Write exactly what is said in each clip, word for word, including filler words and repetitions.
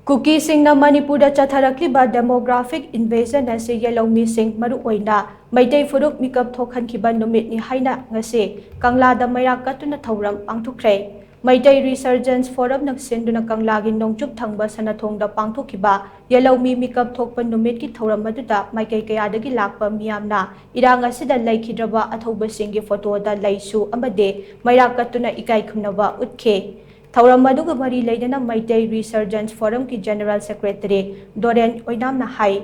ꯀꯨꯀꯤꯁꯤꯡꯅ ꯃꯅꯤꯄꯨꯔꯗ ꯆꯠꯊꯔꯛꯂꯤꯕ demographic invasion ꯑꯁꯤ ꯌꯦꯜꯍꯧꯃꯤꯁꯤꯡ, ꯃꯔꯨꯑꯣꯏꯅ ꯃꯩꯇꯩ ꯐꯨꯔꯨꯞ, ꯃꯤꯀꯞ ꯊꯣꯛꯍꯟꯈꯤꯕ ꯅꯨꯃꯤꯠꯅꯤ ꯍꯥꯏꯅ ꯉꯁꯤ ꯀꯪꯂꯥꯗ ꯃꯩꯔꯥ ꯀꯠꯇꯨꯅ ꯊꯧꯔꯝ ꯄꯥꯡꯊꯣꯛꯈ꯭ꯔꯦ꯫ ꯃꯩꯇꯩ Resurgence Forumꯅ ꯁꯤꯟꯗꯨꯅ ꯀꯪꯂꯥꯒꯤ ꯅꯣꯡꯆꯨꯞ ꯊꯪꯕ ꯁꯅꯥꯊꯣꯡꯗ ꯄꯥꯡꯊꯣꯛꯈꯤꯕ ꯌꯦꯜꯍꯧꯃꯤ ꯃꯤꯀꯞ ꯊꯣꯛꯄ ꯅꯨꯃꯤꯠꯀꯤ ꯊꯧꯔꯝ ꯑꯗꯨꯗ ꯃꯥꯏꯀꯩ ꯀꯌꯥꯗꯒꯤ ꯂꯥꯛꯄ ꯃꯤꯌꯥꯝꯅ ꯏꯔꯥꯡ ꯑꯁꯤꯗ ꯂꯩꯈꯤꯗ꯭ꯔꯕ ꯑꯊꯧꯕꯁꯤꯡꯒꯤ ꯐꯣꯇꯣꯗ ꯂꯩꯁꯨ ꯑꯃꯗꯤ ꯃꯩꯔꯥ ꯀꯠꯇꯨꯅ ꯏꯀꯥꯏ ꯈꯨꯝꯅꯕ ꯎꯠꯈꯤ꯫ ꯊꯧꯔꯝ ꯑꯗꯨꯒ ꯃꯔꯤ ꯂꯩꯅꯅ ꯃꯩꯇꯩ Resurgence Forumꯒꯤ General Secretary ꯗꯣꯔꯦꯟ ꯑꯣꯏꯅꯥꯝꯅ ꯍꯥꯏ,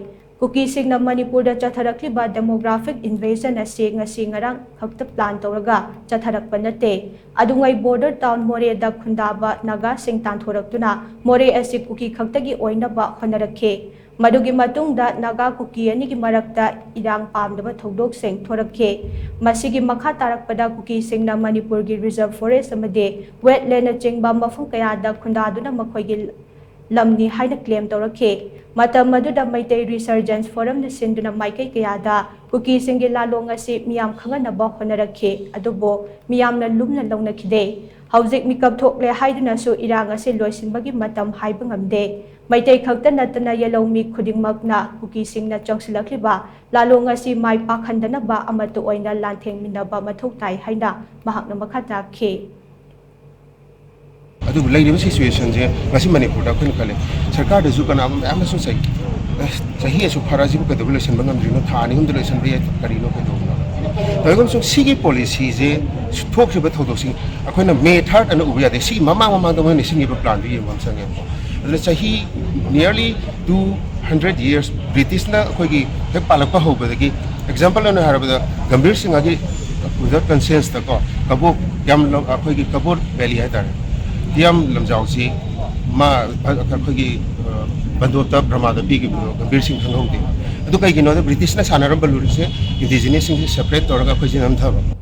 ꯀꯨꯀꯤꯁꯤꯡꯅ ꯃꯅꯤꯄꯨꯔꯗ ꯆꯠꯊꯔꯛꯂꯤꯕ demographic invasion ꯑꯁꯤ ꯉꯁꯤ ꯉꯔꯥꯡ ꯈꯛꯇ plan ꯇꯧꯔꯒ ꯆꯠꯊꯔꯛꯄ ꯅꯠꯇꯦ꯫ ꯑꯗꯨꯉꯩ border town ꯃꯣꯔꯦꯗ ꯈꯨꯟꯗꯥꯕ ꯅꯥꯒꯥꯁꯤꯡ ꯇꯥꯟꯊꯣꯔꯛꯇꯨꯅ ꯃꯣꯔꯦ ꯑꯁꯤ ꯀꯨꯀꯤ ꯈꯛꯇꯒꯤ ꯑꯣꯏꯅꯕ ꯍꯣꯠꯅꯔꯛꯈꯤ꯫ ꯃꯗꯨꯒꯤ ꯃꯇꯨꯡꯗ ꯅꯥꯒꯥ ꯀꯨꯀꯤ ꯑꯅꯤꯒꯤ ꯃꯔꯛꯇ ꯏꯔꯥꯡ ꯄꯥꯝꯗꯕ ꯊꯧꯗꯣꯛꯁꯤꯡ ꯊꯣꯔꯛꯈꯤ꯫ ꯃꯁꯤꯒꯤ ꯃꯈꯥ ꯇꯥꯔꯛꯄꯗ ꯀꯨꯀꯤꯁꯤꯡꯅ ꯃꯅꯤꯄꯨꯔꯒꯤ reserve forest ꯑꯃꯗꯤ wetlandꯅꯆꯤꯡꯕ ꯃꯐꯝ ꯀꯌꯥꯗ ꯈꯨꯟꯗꯥꯗꯨꯅ ꯃꯈꯣꯏꯒꯤ ꯂꯝꯅꯤ ꯍꯥꯏꯅ claim ꯇꯧꯔꯛꯈꯤ꯫ ꯃꯇꯝ ꯑꯗꯨꯗ ꯃꯩꯇꯩ Resurgence Forumꯅ ꯁꯤꯟꯗꯨꯅ ꯃꯥꯏꯀꯩ ꯀꯌꯥꯗ ꯀꯨꯀꯤꯁꯤꯡꯒꯤ ꯂꯥꯂꯣꯡ ꯑꯁꯤ ꯃꯤꯌꯥꯝ ꯈꯪꯍꯟꯅꯕ ꯍꯣꯠꯅꯔꯛꯈꯤ, ꯑꯗꯨꯕꯨ ꯃꯤꯌꯥꯝꯅ ꯂꯨꯝꯅ ꯂꯧꯅꯈꯤꯗꯦ꯫ ꯍꯧꯖꯤꯛ ꯃꯤꯀꯞ ꯊꯣꯛꯂꯦ ꯍꯥꯏꯗꯨꯅꯁꯨ ꯏꯔꯥꯡ ꯑꯁꯤ ꯂꯣꯏꯁꯤꯟꯕꯒꯤ ꯃꯇꯝ ꯍꯥꯏꯕ ꯉꯝꯗꯦ꯫ ꯃꯩꯇꯩ ꯈꯛꯇ ꯅꯠꯇꯅ ꯌꯦꯜꯍꯧꯃꯤ ꯈꯨꯗꯤꯡꯃꯛꯅ ꯀꯨꯀꯤꯁꯤꯡꯅ ꯆꯪꯁꯤꯜꯂꯛꯂꯤꯕ ꯂꯥꯂꯣꯡ ꯑꯁꯤ ꯃꯥꯏ ꯄꯥꯛꯍꯟꯗꯅꯕ ꯑꯃꯠꯇ ꯑꯣꯏꯅ ꯂꯥꯟꯊꯦꯡꯃꯤꯟꯅꯕ ꯃꯊꯧ ꯇꯥꯏ ꯍꯥꯏꯅ ꯃꯍꯥꯛꯅ ꯃꯈꯥ ꯇꯥꯈꯤ꯫ ꯑꯗꯨꯕꯨ ꯂꯩꯔꯤꯕ situationꯁꯦ ꯉꯁꯤ ꯃꯅꯤꯄꯨꯔꯗ ꯑꯩꯈꯣꯏꯅ ꯈꯜꯂꯦ, ꯁꯔꯀꯥꯔꯗꯁꯨ ꯀꯅꯥꯒꯨꯝꯕ ꯃꯌꯥꯝꯅꯁꯨ ꯆꯩ, "ꯑꯁ, ꯆꯍꯤ ꯑꯁꯨꯛ ꯐꯥꯔꯛꯑꯁꯤꯕꯨ ꯀꯩꯗꯧꯕ ꯂꯣꯏꯁꯤꯟꯕ ꯉꯝꯗ꯭ꯔꯤꯅꯣ? ꯊꯥ ꯑꯅꯤ ꯑꯍꯨꯝꯗ ꯂꯣꯏꯁꯤꯟꯕ ꯌꯥꯏ, ꯀꯔꯤꯅꯣ, ꯀꯩꯗꯧꯕꯅꯣ?" ꯇꯧꯏꯒꯨꯝꯕꯁꯨꯡ ꯁꯤꯒꯤ policyꯁꯦ ꯊꯣꯛꯈ꯭ꯔꯤꯕ ꯊꯧꯗꯣꯛꯁꯤꯡ ꯑꯩꯈꯣꯏꯅ May third ꯑꯅ ꯎꯕ ꯌꯥꯗꯦ꯫ ꯁꯤꯒꯤ ꯃꯃꯥꯡ ꯃꯃꯥꯡꯗ ꯃꯣꯏꯅ ꯁꯤꯟꯈꯤꯕ planꯗꯨ ꯌꯦꯡꯕ ꯑꯃ ꯆꯪꯉꯦꯕꯀꯣ꯫ ꯑꯗꯨꯅ ꯆꯍꯤ nearly two hundred years Britishꯅ ꯑꯩꯈꯣꯏꯒꯤ ꯍꯦꯛ ꯄꯥꯜꯂꯛꯄ ꯍꯧꯕꯗꯒꯤ, example ꯑꯣꯏꯅ ꯍꯥꯏꯔꯕꯗ, ꯒꯝꯚꯤꯔ ꯁꯤꯡꯍꯒꯤ without conscienceꯇꯀꯣ, ꯀꯕꯣꯛ ꯌꯥꯝ ꯂꯝ-, ꯑꯩꯈꯣꯏꯒꯤ ꯀꯕꯣꯛ valley ꯍꯥꯏꯇꯥꯔꯦ, ꯇꯤꯌꯥꯝ ꯂꯝꯖꯥꯎꯁꯤ ꯃꯥ ꯑꯩꯈꯣꯏꯒꯤ, ꯑ, ꯕꯟꯗꯣꯞꯇ ꯕ꯭ꯔꯍꯃꯥꯗ ꯄꯤꯈꯤꯕꯗꯣ ꯒꯝꯚꯤꯔ ꯁꯤꯡ ꯈꯪꯍꯧꯗꯦ꯫ ꯑꯗꯨ ꯀꯩꯒꯤꯅꯣꯗ, Britishꯅ ꯁꯥꯟꯅꯔꯝꯕ ꯂꯨꯔꯤꯁꯦ indigenousꯁꯤꯡꯁꯦ separate ꯇꯧꯔꯒ ꯑꯩꯈꯣꯏꯁꯦ ꯅꯝꯊꯕ꯫